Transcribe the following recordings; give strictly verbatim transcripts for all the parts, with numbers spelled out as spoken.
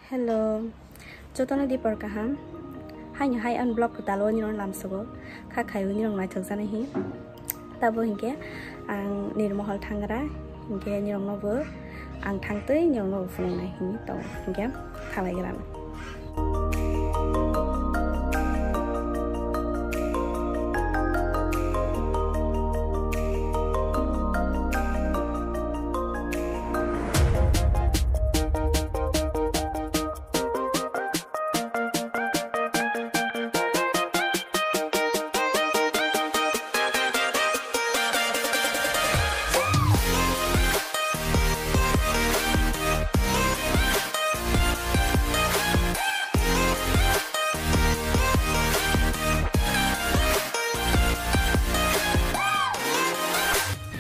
Hello, jotono dipor kaham. Haino hai ang vlog kwtalo nirok lamsogo. Kha khaio nirok naithok jani hi. Tabo hinkhe ang Nirmohol thangra. Hinkhe nirokno bo ang thangtwi nirokno bo phunuknai hinwi tongo. Hinkhe khalaigrano.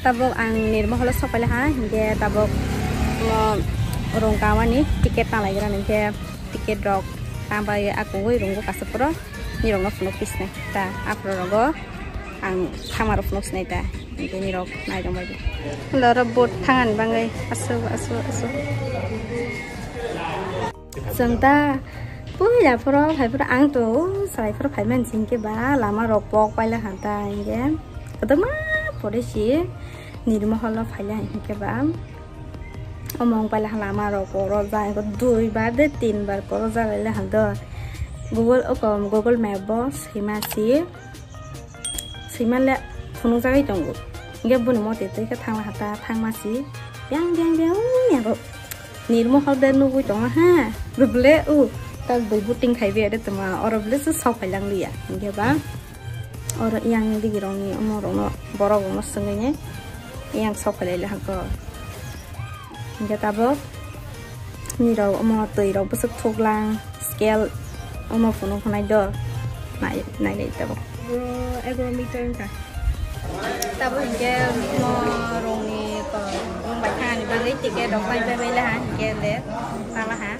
Tabuk ang Nirmoholo sokpailaha, hinkhe tabuk no rong kamani ticket tanglaigra, hinkhe ticket rok tangbai akungwi rungo kaisa phuru nirokno phunuk pisnai ta, aphuru rogo ang thamaro phunuk sinai ta, hinkhe nirok naitongbai di. Loro boat thangani bagwi aswk aswk aswk. Chwng ta puila phoro phai phoro ang to salai phoro phai man sing khe ba lama rok pok paila han ta hinkhe kwdwma pore si Nirmoholo phaila hinkhe ba omo wng paila lama rok poro jai dui bar de tin bar poro jai laila han do Google o kom Google Map bo sima si. Swimanle phunukjagwi tongo. Hinkhe boni mote twi khe thangma hata thangma si. Yang yang yang yang ro. Nirmohol de nugwi tongo ha. Bebele u. Tal bui buting khai be de tongma. Oro bele se sok phai lang liya. Hinkhe ba. Oro yang digi rong ni omo rong no borok rong no swngwi ne. Yang sok phai lai le hangko. Hinkhe tabuk nirok omo twi rok bwswk thuklang scale omo phunuk hwnai do nai nai tabuk. Bro, egaro meter wngkha. Tabuk hinkhe omo rongni ko rong bai thangani bagwi ticket rok bai bai bai laha hinkhe le palaha.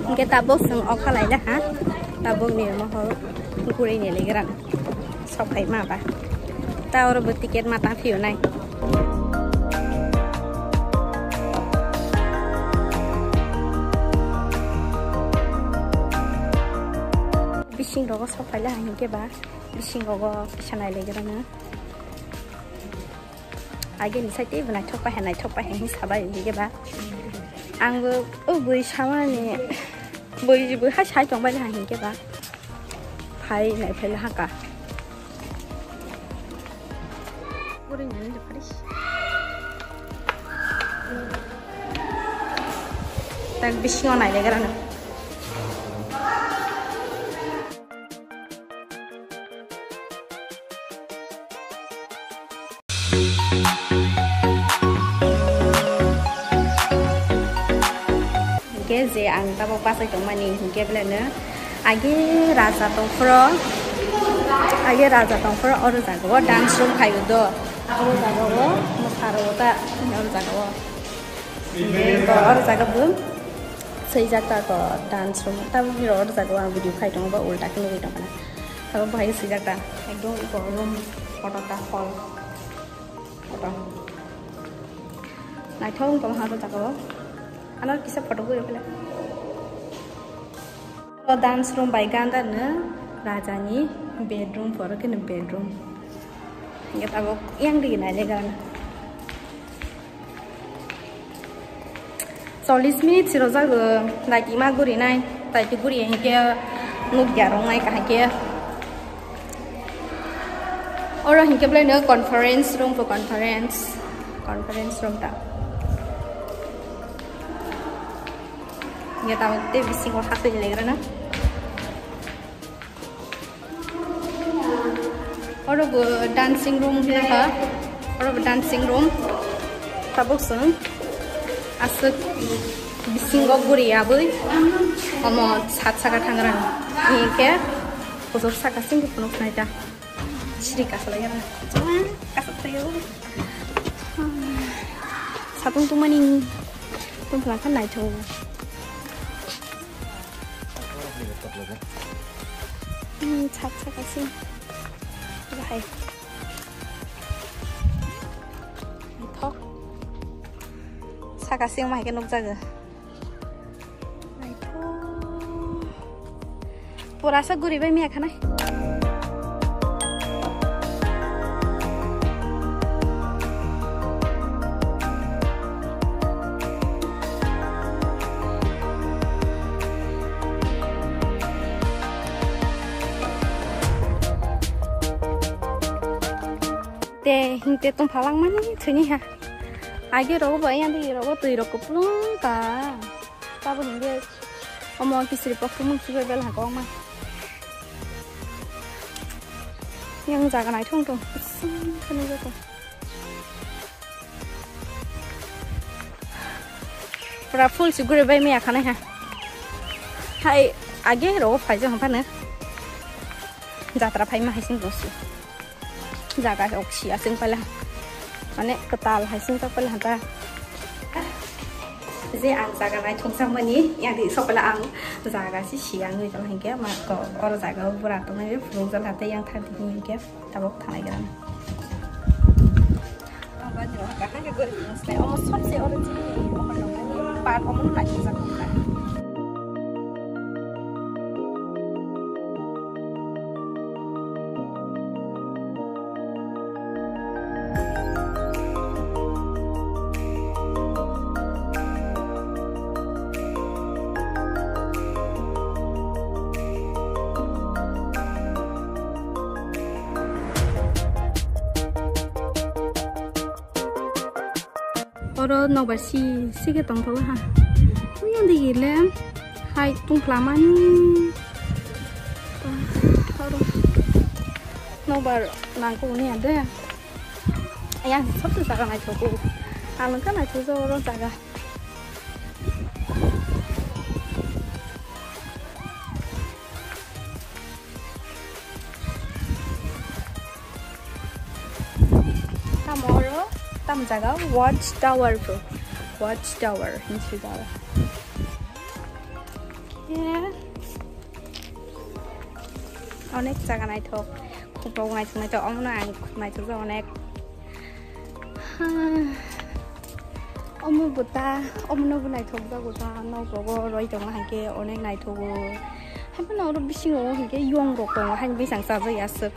Hinkhe tabuk chwng okha laila ha, tabuk Nirmohol guri ni ligrang sok phai ma ba. Ta oro bo ticket ma ta phiyonai. Bising rogo sok phaila hinkhe ba bising rogo kisa nai lai grana. Age ni side tei bo naithok pai hai naithok pai hai hinwi sabai hinkhe ba. Ang bo o bui samani bui bui hai sai tong bai hai hinkhe ba. Phai nai phai haka. Tak bisingo nai lai grana. Hinkhe je ang tabuk bachai tongmani hinkhe beleno age raja tongphuru, age raja tongphuru oro jagao dance room khaio do, oro jagao mwsarao ta oro jagao. Hinkhe oro jaga bo swijak ta ko dance room. Tabuk nirok oro jaga o ang video khai tongo ba ulta khe nugwi tongkha na. Tabuk bahai swijak ta ekdom iko room kotor ta hall kotor. Naithok wng tongkha oro jaga o. Ano kisa photo guri pele. O dance room bai ganda no raja ni bedroom, poro khe no bedroom. Hingke tabok yang digi nai le gana. Chollish minute si rojak, naiti ma guri nai, taiti guri hingke nuk ya rong nai kaham ke. Oro hingke belai no conference room po, conference, conference room ta. Hingke tabok tei bisingo hasoi legra na. Oro bo dancing room hina kha. Oro bo dancing room. Tabuk sung aswk bisingo guri abui omo sat saka thangrani. Hingke kusur saka singke phunuk sinai ta. Siri kasalai ya. Kasalai yo. Satung tumani tung phalangkha naithok. Hmm, sat saka sing. Bahai. Naithok. Saka sing mahai khe nukjago. Naithok. Pura sa guri bai miya khanai. Te hingte tong phalang mani thwini ha. Age rogo bo yang di rogo twi rok kuplung ka. Tabuk hingke omo kisiri pok tumung kibai bel ha kok ma. Yang jaga nai thung thung. Sing kene jaga. Pura full si gure bai miya khanai ha. Hai age rogo phai jang phane. Jatra phai ma hai sing rosi. Jaga rok sia sing pala. Mane kwtal hai sing tak pala ta. Je ang jaga nai thung sang mani, yang di sok pala ang jaga si sia ngi jang hingke ma ko oro jaga o bura tong nai phung jal hate yang thang di hingke tabok thanai gran. Ang ba jiro kahang ke gori nang sai omo sab se oro ji omo nang park omo nai thung jang. Oro nokbar si, si khe tongthogo ha. Oyang digi le hai tungphla mani. Oro nokbar nangkukni ya de. Yang sabse jaga naithogo. Ang nokha naithogo oro jaga. Tamo oro, tamo jaga Watch Tower po. Watch Tower hinwi swijak. Yeah. Onek jaga naithok. Khumrok naithok naithok. Omono ang naithok jaga onek. Omo bo ta, omono bo naithok jago ta, nok rogo roi tongo hai khe onek naithogo. Hai phano oro bisingo hinkhe yong rok tongo, haini bising chajak ya aswk.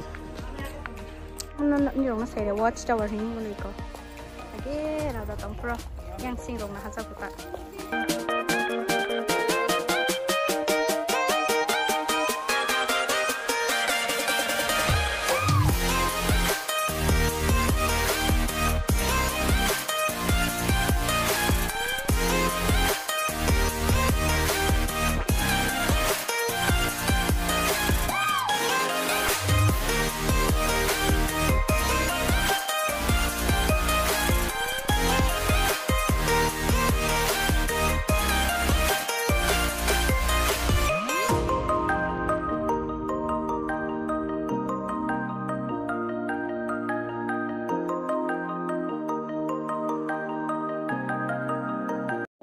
Omo nini rok no sai rw Watch Tower hinwi mwnwi kok. Age raja tong phro, yang sing rok no hachak bwta.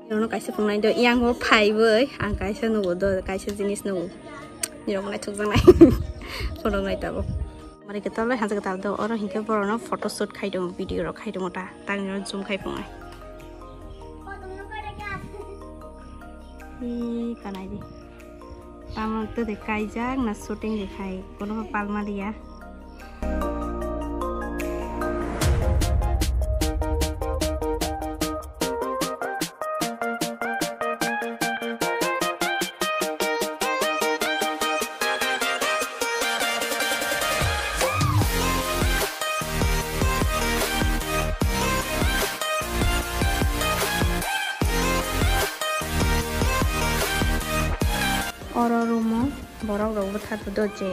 Nirokno kaisa phunuknai do, yang o phaiwi ang kaisa nugo do, kaisa jinis nugo. Nirokno naithokjaknai. Phunuknai tabuk. Mari kwtal bai hamjak kwtal do, oro hinkhe borokno photo shoot khai tongo, video rok khai tongo ta. Tang nirok zoom khai phunuknai. Ih, kanai di. Tamo to de kaijak na shooting de khai, kono palma liya. Oro room o borok rok bwthar photo je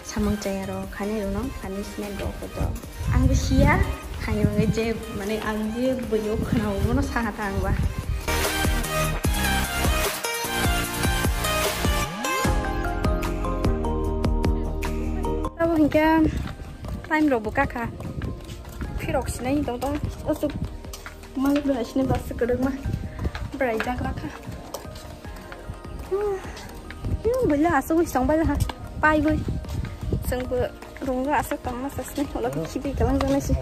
samung chaya rok khainai rok no punishment rok photo. Ang bo siya, khainai rok je mane ang je buino khwnao bono saha ta ang ba. Abo hinkhe time rok bo kakha. Phirok sinai tong tong. Asuk malik bwlai sinai bus kwrwkma. Bwlai jagra kha. Hmm, bwlai asuk wi song bai ha. Pai bwi. Song bo rung asuk tong ma sasne. Ola khibi kalang jana si.